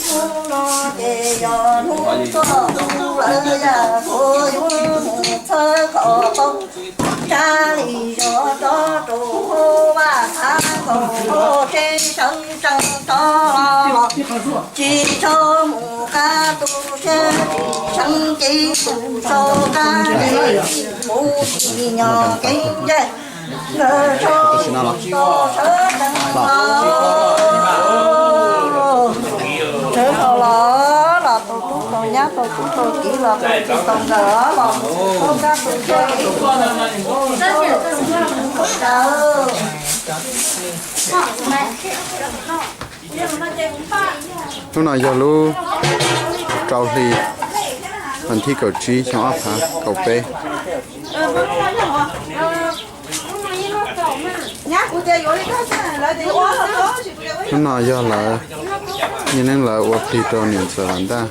Hnub no ces yog hnub tuaj tus lawm, yam kuv yuav mus txhawb kho tau. Tsab li yog rov rau hauv vaj khav nkaus hauv tsev sawv tsees rov los, tsis tshua mus qab tu siab tsis seev ces mus sau qab li, mus tsis nyog kev ncaig. Nkawd tso tau sawv tsees los, sawv tau los los tus tub tus nyab tus tub tus kiv los tus tub tus nkawm los mus sau qab tu siab tsis seev. Hnub no yog lub rau hli, vas thib kaum tsib xyoo ob phav kaum peb. Hnub no yog lawv, yog neej lawv ua plig rau niam ntxawm Vam Ntaj.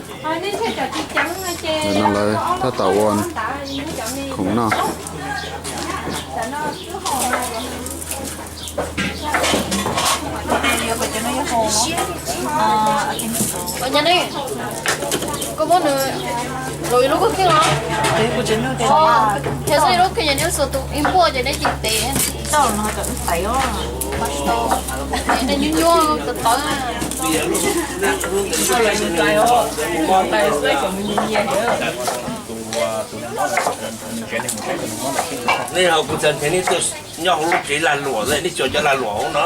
Ntawm no lawv tab tom ua khoom noj. Koj muab nws, lub koj kiag os. Thiab xwb lub koj yog neb xuas tus ib npuaj ces neb tsis tes. Neb nyuaj nyuaj tawv tawv. Nej ho kuv txhais nrhiav nej tuaj nyob hauv lub tsev lag luam, nej xyuas cov lag luam hauv no,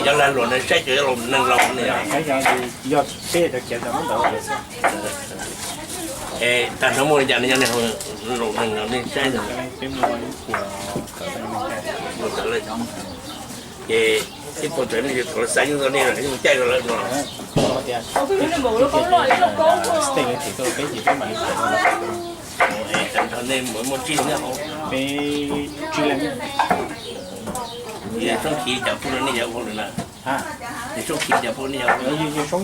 cov lag luam no saib cov neeg laus ne. Tag nrho muaj li cas no yog neeg laus neeg no nej saib. Ces ib puas tawm nej thaum lawv xa nyob ntawd nej yeej caij rau lawv no. Tag nrho nej muaj tsib leeg nyob hauv. Tsob khiv cas pub rau nej cov ua hauj lwm na? Tsob khiv cas pub nej cov ua hauj lwm? Ib xuab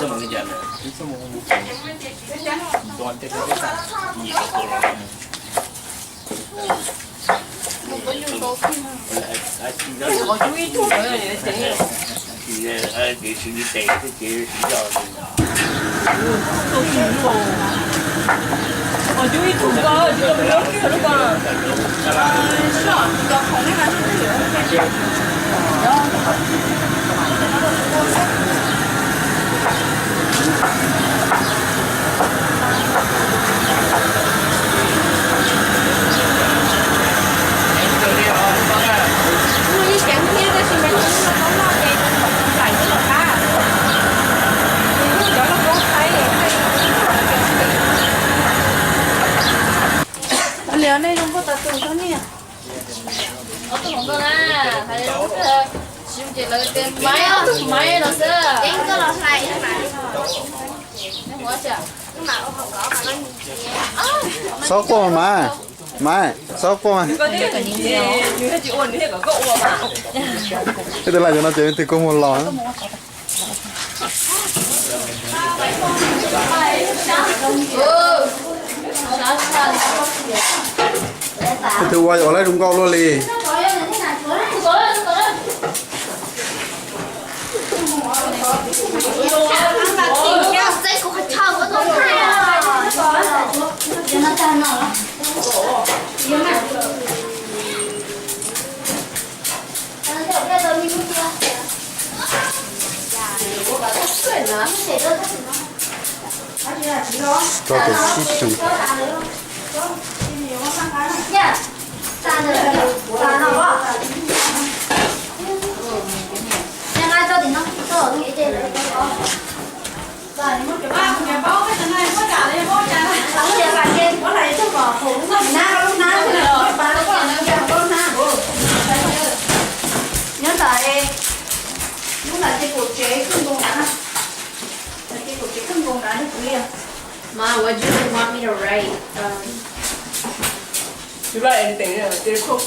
moos li cas na? Li nej zoo nkauj tas tus tsob niag. Ob tug hluas nkauj na, hais lus ces lawv tias Maiv, ob tug Maiv no xwb. Txhob quaj Maiv, Maiv, txhob quaj. Ib tug laj yuav no ces tus kua muag los. Tus ua ua lawv zoo nkauj luaj li. Rau tus sib xyoo. Nyob ntawm, lub ntawm ces pum tsev kawg nkaus na. Ces pum tsev kawg nkaus na, kuv li. Mom, what do you want me to write? Um, you write anything, yeah, they're close.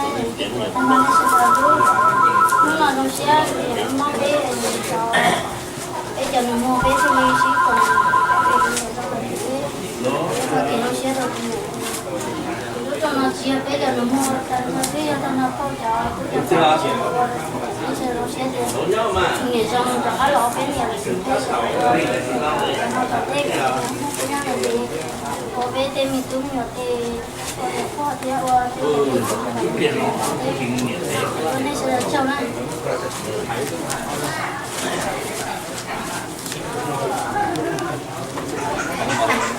tag nrho nej sawv daws, hnub no zoo siab mob peb cov, peb cov nus muag peb thiaj li sib koom, ua kev zoo siab rau tus niam. Lub rooj no tsis yog peb cov nus muag tag nrho xwb, yog tag nrho peb cov, peb cov, nej sawv daws zoo siab tias tus niam zoo rov qab los ua peb niam lawm, peb sawv daws ua, ua tom tej, ua peb tej me tub me nyuam tej, ua niam pog thiab ua tej, ua nej sawv daws tsaug na.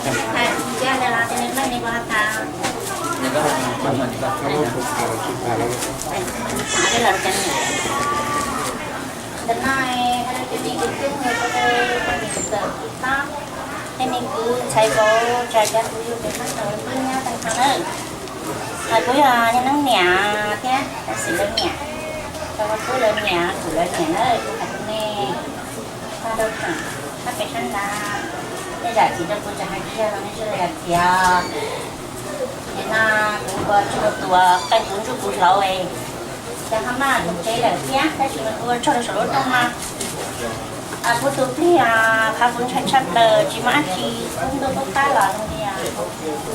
Hais tias lawv los tias nws meej li puas has tas. Ntawm no, hais rau cov me kwv tij, hais rau cov me kwv tij, cov me kwv ntxhais vauv, tsa cov kuv yug pem sab tod, kuv nyob tag nrho na. Hais kuv yog Nyob Neeb niam thiab Xwm lawv niam, rau kuv lawv niam, kuv lawv niam na, kuv hais rau nej tag rau thaum sab pem sab nrad, nej zam txim rau kuv, tsam hais tsis yog los nej zam txim os. Nim no kuv ua tsis tau tuav qee kuv ntsuj kuv hlauv, ces ho maj kuv tsev lawm thiab, tab sis mas kuv ua tsaug rau saum lub rooj no. Kuv tus plig, qhov kuv ntshai tshaj plaws tsis muaj dab tsi, kuv ntuj tub qab los zoo li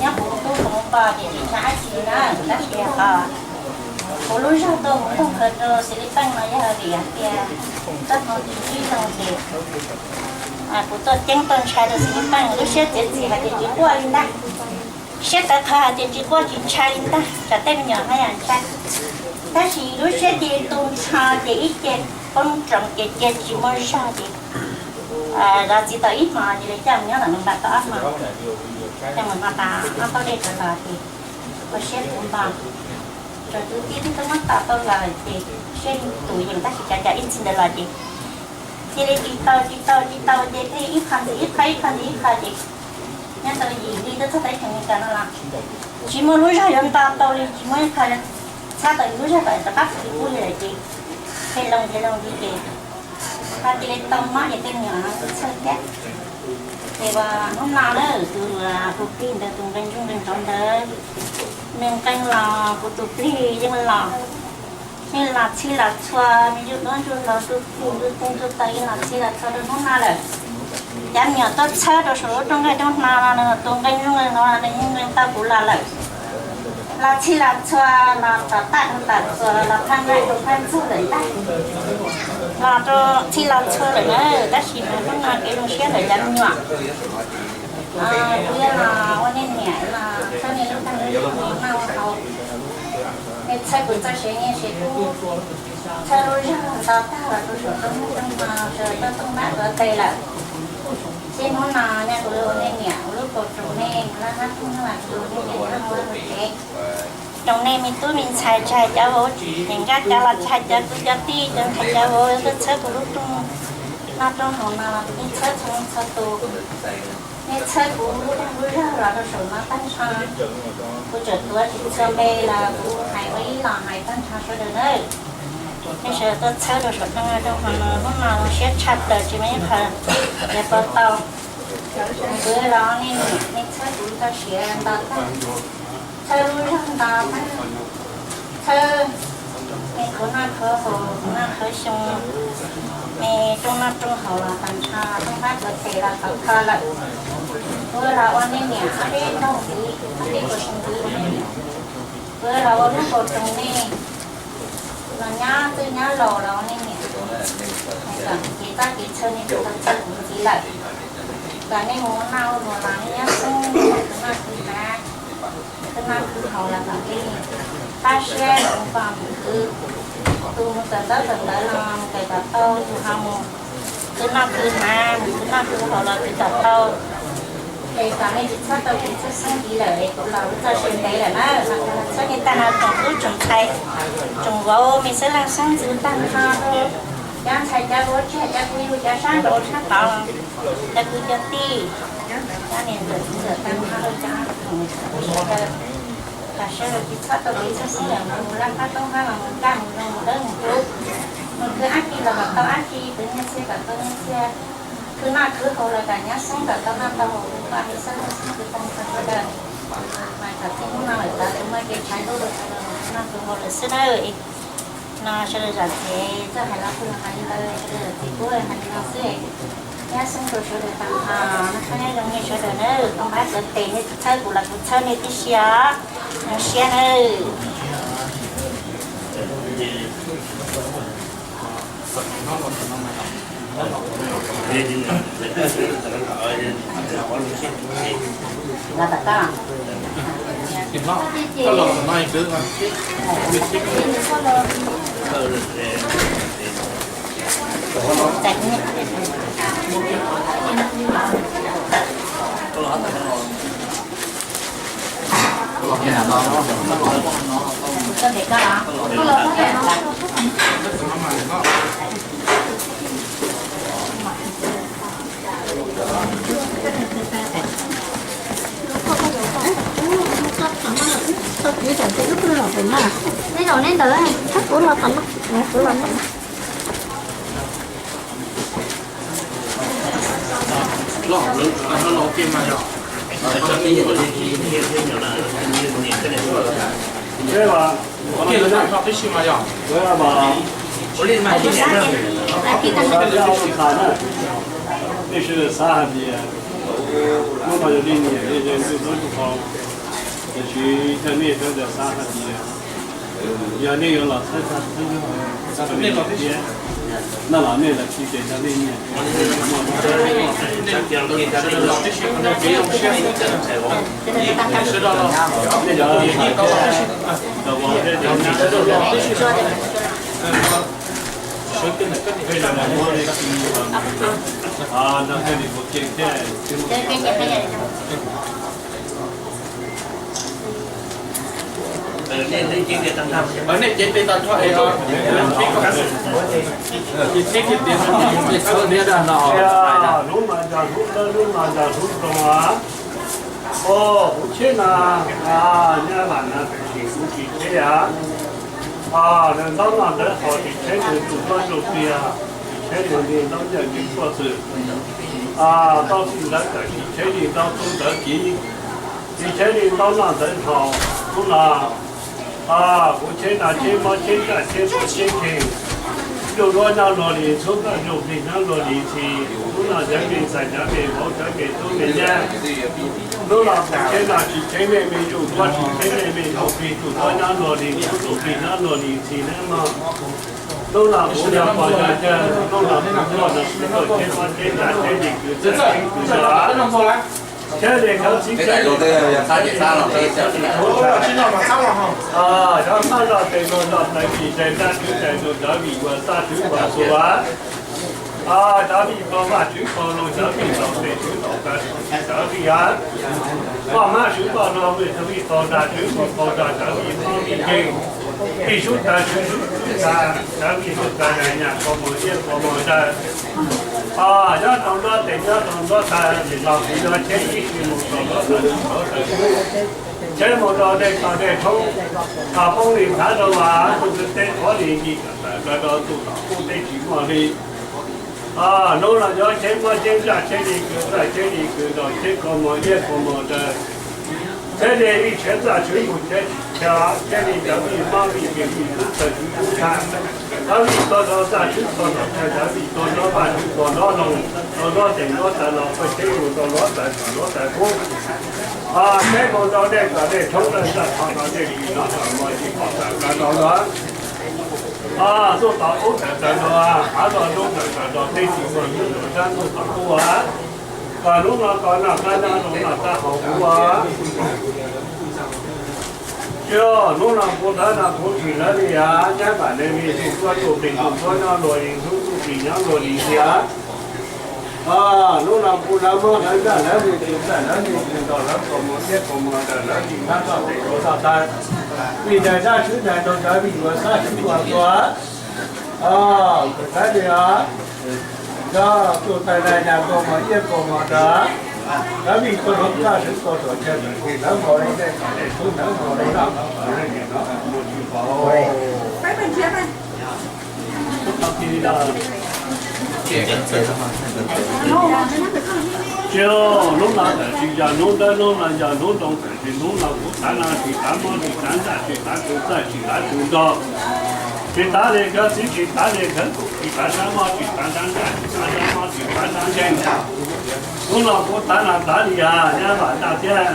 nyob kuv tub kuv npo ces tsis ntshai dab tsi na, tab sis qhov kuv lub zog tuaj mus ntaug khaws rau Xis Lis Peej no yog vim hais tias txoj hmoo tsis sib zoo ces kuv tuaj ceeb tuaj ntshai rau Xis Lis Peej, lub siab txiav txim hais tias tsis quaj li ntag, siab tawv qhawv hais tias tsis quaj tsis ntshai li ntag, tsam tej me nyuam no yam ntshai. Tab sis lub siab cia li tu nrho ces ib ce poob ntsoov ces cia tsis muaj zog ces los txiv tau ib hmos ces lawv coj mus nyob ntawm Npab tau ob hmos, coj mus noj tas ob taub dej rov los ces ua siab puv npo, tsaus ntuj tib twb muab tom tau lawm ces siab tus yees tab sis cov cov ib txhis ntawd los ces cia li tsis tau tsis tau tsis tau ces thiaj ib qho ntxiv ib qho ib qho ntxiv ib qho ces nyob tau yim hli twb txog teb chaws Amelikas no los tsis muaj lub zog yuav nto tau li, tsis muaj ib qho txhab tau yus lub zog kom rov qab txog li qub li lawm ces thiaj loo thiaj loo li ces ho cia li tau mob ces tej me nyuam no txhawj thiab. Ces ua hnub no na tus hu plig ntawd tus nqe ntsuj nqe ntsuav ntawd, nws nqee los kuv tus plig yeej los, yeej los txhij los txhua, me ntsuj duab ntsuj hlauv ntsuj plig ntsuj teg ntsuj taw yeej los txhij los txhua rau hnub no lawm. Cov me nyuam tuaj txhawb rau saum lub rooj nqaij rooj hno no, nws tus nqee ntsuj nqee ntsuav no nws yeej nqee tau kuv los lawm. Los txhij los txhua, los tom taj rau tom txuas, los phaj nqaij rau phaj ntxuag lawm ntag. Los rau txhij los txhua lawm na, tab sis mas hnub no kev zoo siab ntawm cov me nyuam. Kuv yuav los ua nej niam los txhawb nej lub tag lub zog ua noj ua haus, nej txhawb kuv txoj sia nyiaj sia kub, txhawb lub zog nto tag los rau saum rooj hnub rooj hmo sawv daws tuaj tooj npab tuav tes lawm. Txij hnub no nej kuv ua nej niam ua lub kaus roos nej mus laj qab rooj los kuv ua nej niam ua lub tsev. Roos nej me tub me ntxhais, tsis hais cov vauv tsis hais nkaj cov los tsis hais cov kwv cov tij, cov ntxhais cov vauv tuaj txhawb kuv lub rooj noj rooj haus no los kuv yeej txhawb txhua leej txhua tus. Nej txhawb kuv lub dag lub zog los rau saum no tag nrho, kuv tseem tuav tsis txhua npe los kuv hais ua ib los hais tag nrho sawv daws nawb. Nej sawv daws tuaj txhawb rau saum rooj noj rooj haus no, hnub no zoo siab tshaj plaws tsis muaj ib qho yuav pauv tau. Kuv los nej niam, nej txhawb kuv txoj sia nto tag, txhawb lub zog nto tag, txhawb me khuv noj khuv haus, khuv noj khuv xyoo, me rooj noj rooj haus los tag nrho, rooj nqab tuav tes los tau kho lawm. Kuv los ua nej niam ob peb zaug ntxiv, ob peb kaum xyoo ntxiv, kuv los ua lub kaus roos nej los nyob twj nyob laus los ua nej niam, kom kev txoj kev txhawb nej tsis tau txhawb kuv ntxiv lawm. Kom nej mus ua noj ua haus los nej nyob xeeb, tus noj tus haus, tus noj tus haus los kom nej pab siab mus pom mus khwv, tus mus kawm ntaub kawm ntawv los mus kawm kom tau, tus ho mus khwv noj khwv haus, mus khwv noj khwv haus los khwv kom tau. Es kom nej tsis txhob tau kev txhawb xeeb ntxiv lawm, kuv los kuv txoj sia ntev lawm na, mas kuv txhawb nej tag no tsoom tub tsoom ntxhais, tsoom vauv me xeeb leej xeeb ntxwv tag nrho, cov ntxhais cov vauv tsis hais cov kwv yug cov sab nraud sab tod, cov kwv cov tij, cov niam ntxawm txiv ntxawm tag nrho, cov sawv daws, kom sawv daws tsis txhob tau kev txhawb xeeb lawm, mus laj qab taub hab los mus kaj mus zoo mus dawb mus kub, mus khwv dab tsi los kom tau dab tsi, khwv nyiaj txiag kom tau nyiaj txiag, khwv noj khwv haus los kom nyob xeeb kom tau noj tau haus, kuv pab me xeeb leej xeeb ntxwv tag nrho sawv daws. Mas kom txij hnub no lawm tod lawv muaj kev tshav ntuj rau sawv daws mus khwv noj khwv haus lawm xwb nawb. No sawv daws zam txim, txawj hais los kuj hais li ntawd, sawv daws zam txim kuj hais li no xwb. Nyob xeeb rau sawv daws tag nrho, noj qab nyob zoo nej sawv daws nawb, tooj npab tuav tes nej txhawb kuv los kuv txhawb nej tib si os, zoo siab nawb. Neb zaum neb ntawd, kuv los. Tiam sis nej yuav los txhawb txhawb yog nej los thiab, no los nej los tsis ces yog nej nyiam. Nej cev tes tag nrho es ces teb tias hnub mas yog hnub ntawd, hnub mas yog hnub zoo as. Os, kuv tsheb na, nyab lam na, tam sim kuv tsis tsheb as. Nws ntaub noj ntawv haus, tsis tsheb nws tus koj nrug tiag, tsis tsheb nws ntaub nyiaj nqi tuaj txwm. Tau txij ntawd tawm tsis tsheb li ntaub tub ntawv kiv, tsis tsheb li ntaub noj ntawv haus. Hnub no kuv tsheb na, tsheb mob tsheb ntsaj tsheb tuaj tsheb kheej, nruj duab nyob luag li ntxhub, nruj plig nyob luag li ntxhi. Hnub no cawv me ntxhais cawv me vauv cawv me tub me nyab, hnub no kuv tsheb no tsis tsheb nej me zuj duab, tsis tsheb nej me zuj plig, zuj duab nyob luag li ntxhub, zuj plig nyob luag li ntxhi nawb mog. Hnub no kuv yog pog yog yawg, hnub no kuv tuaj no kuv tuaj tsheb mob tsheb ntsaj tsheb li kwv txhiaj tsheb kwv zos, tsheb li khawv txhiv tsheb li, cov mab zoj tes luag zoj tawv kis tes ntaj tswv tes luag cawv vij yuav txaj tswv npog xuas, cawv vij npog vaj tswv npog loog, cawv vij npog tes tswv npog kav tswv, cawv vij as, poj hmab tswv npog loog, cawv vij npog ntaj tswv npog qaug ntaj, cawv vij mob vij nkeeg, vij sub taw tswv sub taw, cawv vij sub taw nyas kho mos iab kho mos daw. Nyob rau nruab tes nyob rau nruab taw, nim no kuv yuav tsheb ib tsis mus rau nruab taw nruab taw, tsheb mus rau dej toj dej thoob, poob li thav rau vas, tus kwv teb qhov li nci tawm plaws rau tus tom qub teb tsis muaj li. Hnub no yuav tsheb mob tsheb ntsaj tsheb li kwv txhiaj tsheb li kwv zos, tsheb kho mos iab kho mos daw, tsheb li vij tshiav txaj tswv mus tsheb tsis chaw, tsheb li cawv vij mob vij nkeeg vij sub taw tswv sub taw, cawv vij tuag rau txaj tswv tuag rau chaw, cawv vij tuag nruab vaj tswv tuag nruab loog, tuag nruab tes nruab taw los pawg tsheb mus rau nruab taw tom nruab taw qub. Tsheb mus rau dej tom dej thoob, dej txaj thov rau dej tsis nov tom mos tsis pom tawm plaws rau nruab. Tuaj tom qub tawm plaws nruab, hav zog nrub tawm plaws nruab, teb tsis muaj hnub nruab sab ntuj tom qub as. Kom hnub no kom noj qab nyob zoo, noj qab haus huv as. Tsis, hnub no kuv thawv no kuv tsis lawv li as, nyab npam le li tus tuab tus plig tus tuab nyob luag li ntxhub, tus plig nyob luag li ntxhi as. Hnub no kuv lawv mob lawv ntsaj lawv me tus txawj lawv me tus ntaus lawv kaus mom iab kaus mom daws lawv li ntab txoj tes rau txoj taw, vij daim ntab swv daim ntaus daws vij yuav xab swv ua tua. Tus txawv li os, yog tus txawj daim nyas kaus mom iab kaus mom daws, lawv vij tuag rau txaj swv tuag rau chaw tawm tis lawv nkaus li dej tom dej thoob lawv nkaus li noj tom dej nim no mus tsis paub. Tsis, hnub no tawm tsis yog hnub ntawd, hnub no yog hnub ntoo tawm tsis, hnub no kuv tav no tsis tav mob tsis tav ntsaj tsis tav tus txawj tsis tav tus ntaus, tsis tav li khawv txhiv tsis tav li khawv kum tsis tav sab mob tsis tav sab ntsaj tsis tav sab mob tsis tav sab nkeeg. Hnub no kuv tav no tav li as, nyab vam ntaj thiab,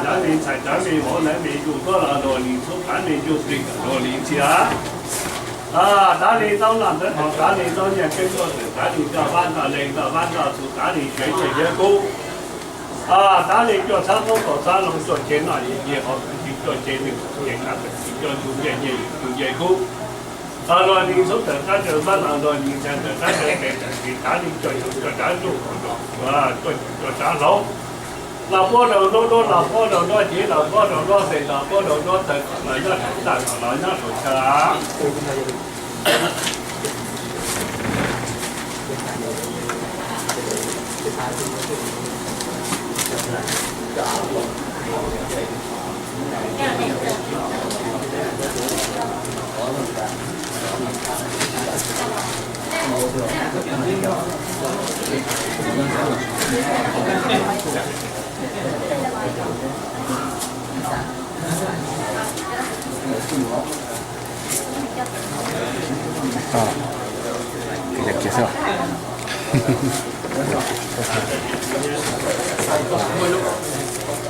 cawv me ntxhais cawv me vauv lawv me zuj duab los luag li ntxhub, tav me zuj plig kom luag li ntxhi as. Tav li ntaub noj ntawv haus, tav li ntaub nyiaj keeb tuaj txwm, tav li coj vab ntaj leeg ntaj vab ntaj txhu, tav li siav nyiaj siav kub, tav li cuaj txhab qoob kaum txhab loo, cuaj ce noj yim ce haus, txwm tsis cuaj ce nws ces kav txwm tsis cuaj ntu nyiaj nyiaj yim ntu nyiaj kub. Luag li ntxhub tawm qab caw vab los luag li ntxhais tawm qab caw tes tawm tsis, tav li cuaj caum cuaj tsav ntuj, cuaj caum cuaj tsav hlau. Los puab rau nruab nruab, los puab rau nruab civ, los puab rau nruab xees, los puab rau nruab taw, los nyob saum tag, los nyob saum chaw.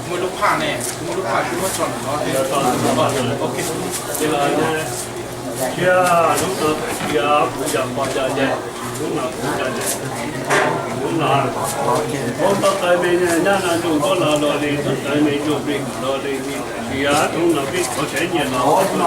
Muaj lub phaj ne, muaj lub phaj kuv muab tso ntawm no. Cia lub no cia kuv yog pog yog yawg, lub no kuv yog yawg, lub no kuv tau tawv me nyab no nrug nkuaj los los li, tau tawv me nrug plig los li, cia lub no peb qhov tsev nyiam los lub no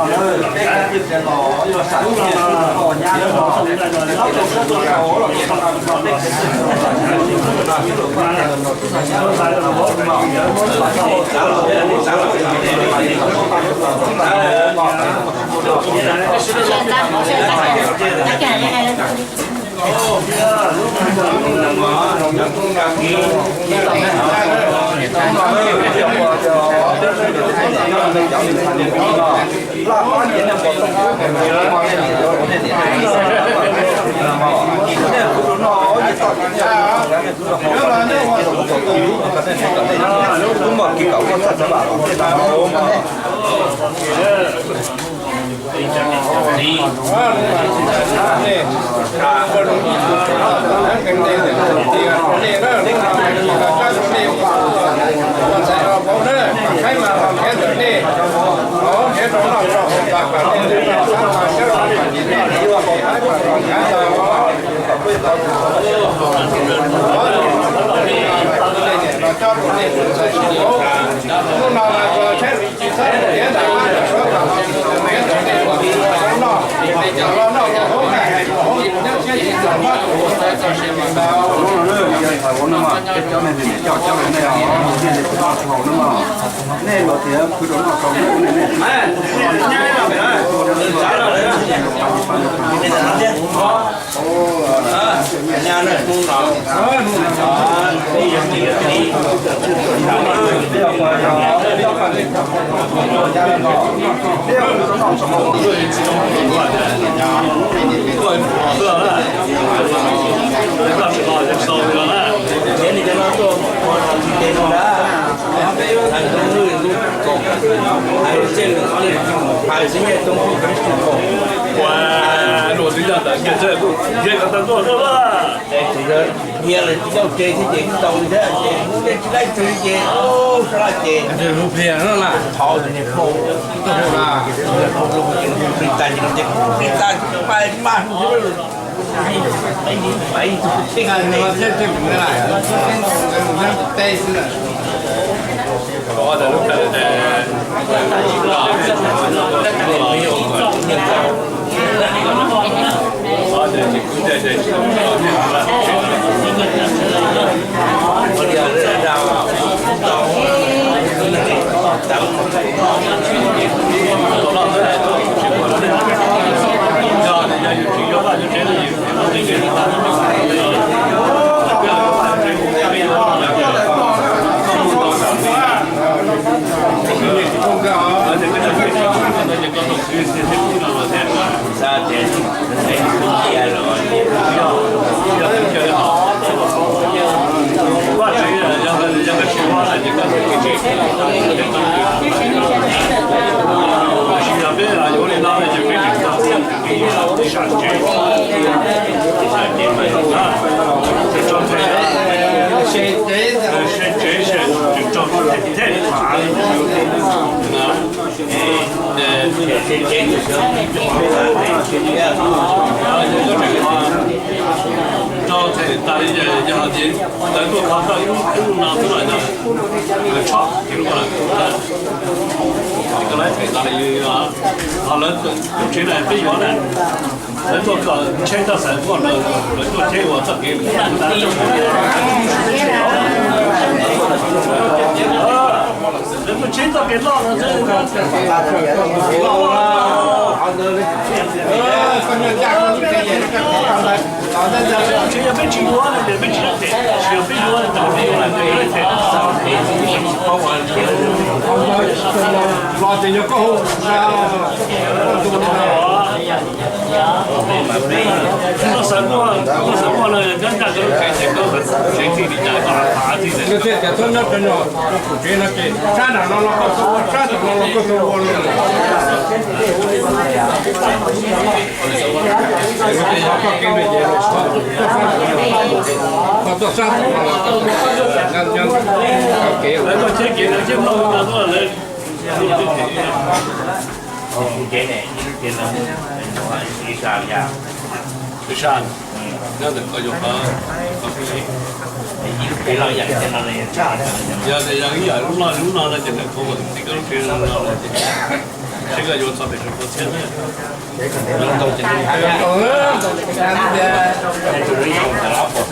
Nej los tias khwv rau noj tau nej. Ua, luag twb yog ntawm kiag, kuj yog kom tau tuaj xwb. Nyias lawv tsis tau ces thiab ces kuj tau li thiab ces nej tsis laij twg ces sab laj ces thov niag phauj, niag phauj lub ces plig tas ces no ces plig tas pais mas. Rau txhais tas li yog hais tias lawv tuaj kho tau ib lub no xwb los yog lawv tshoj ces lub ko lawm. Ces koj lawv txhais tas li, ho lawv lub tsev no peb yuav na, lawv tuaj kom tsheb txoj xaim muaj lawv tuaj tsheb ua txoj kev mus. Nws thiaj tias tuaj nyob rau no, rau kuv tsev no ces sab nram no los koj tuaj ua, sab nram no los koj tuaj ua no. Koj tuaj sab nram no los koj tuaj ua no. Yog tias yog ib yam lub no lub no no ces nws kho kom tib koj lub tsev no no ces seb koj yuav txog pem rau koj txhiab na. Yog tias koj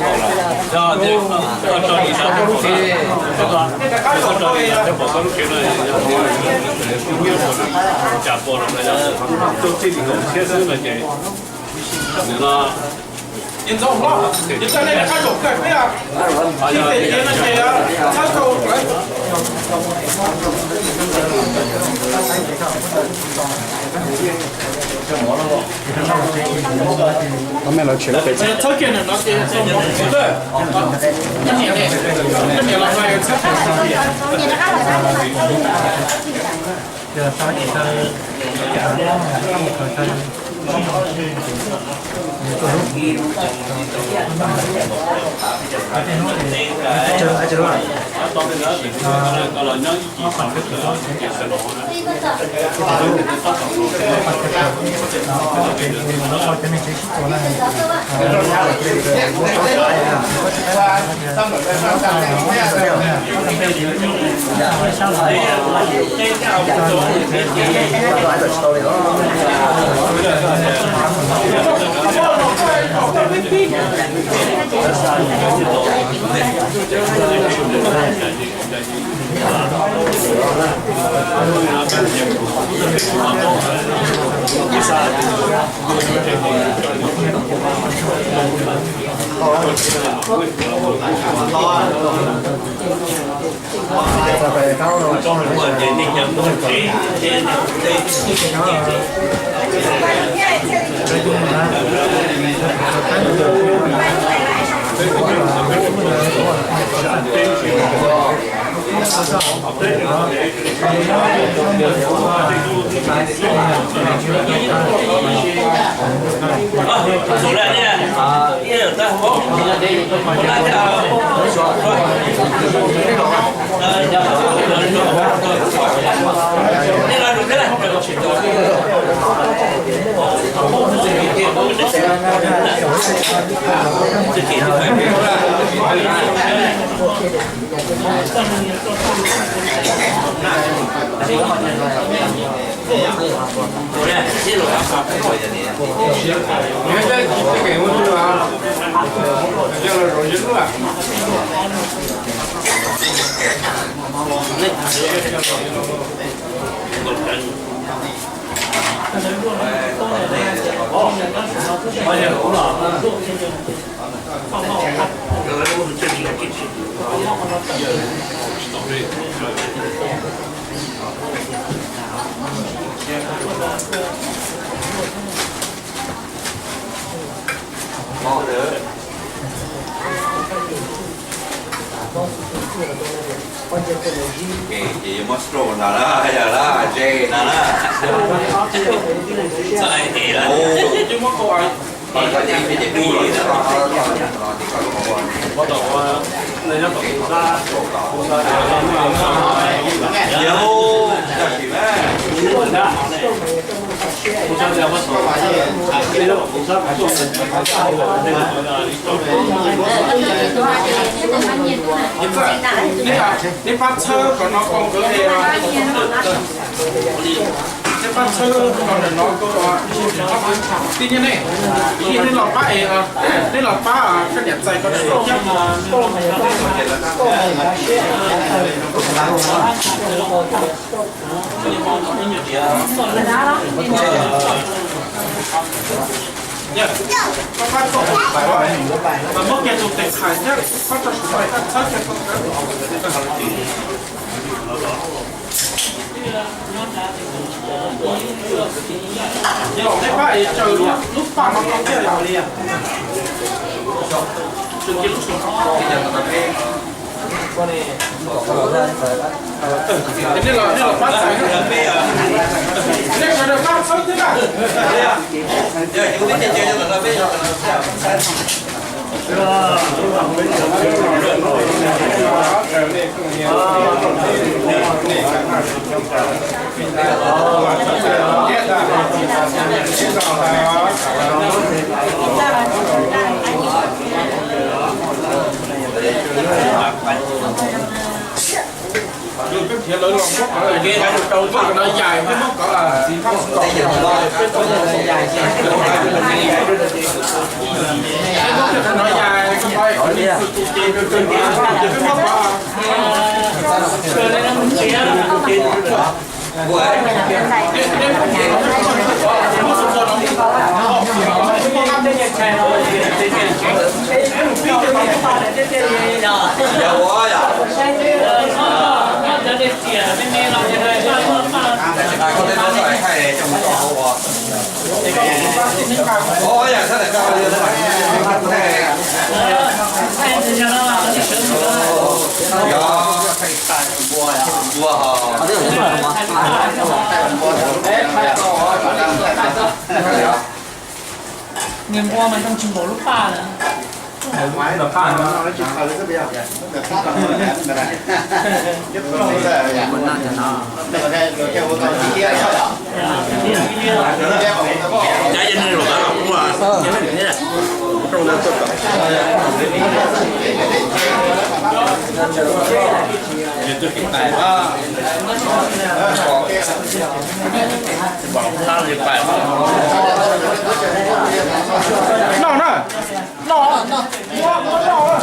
tso li no, koj tso li no thiab pom koj lub tsev no, cas pom los yog txij li kaum txhiab xwb no ces nws no Ces yuav muab stroke no na, yog lawm ze no na. Txawj es lawm. Neb pab txhawb kom no kom nkawd. Pab txhawb los ntawm no, tib niag nej, nej los pab es, nej los pab koj niam txais ko tsis tau thiab. Mas muab kiag tus tes khais thiab, koj tso sim no koj txhawb kiag ko. Yog nej pab es tsaws lub paj no rau thiab yog li. Nej los, nej los pab txhawb, nej sawv daws pab txhawb thiab na. Peb nrhiav lawv los muab cov no yais thiab muab cov txiv phaj txiv kom, peb tau muab cov no yais, peb muab cov Nws npua mas zoo tsis npaum lub paj na. Noj na, noj, noj, noj.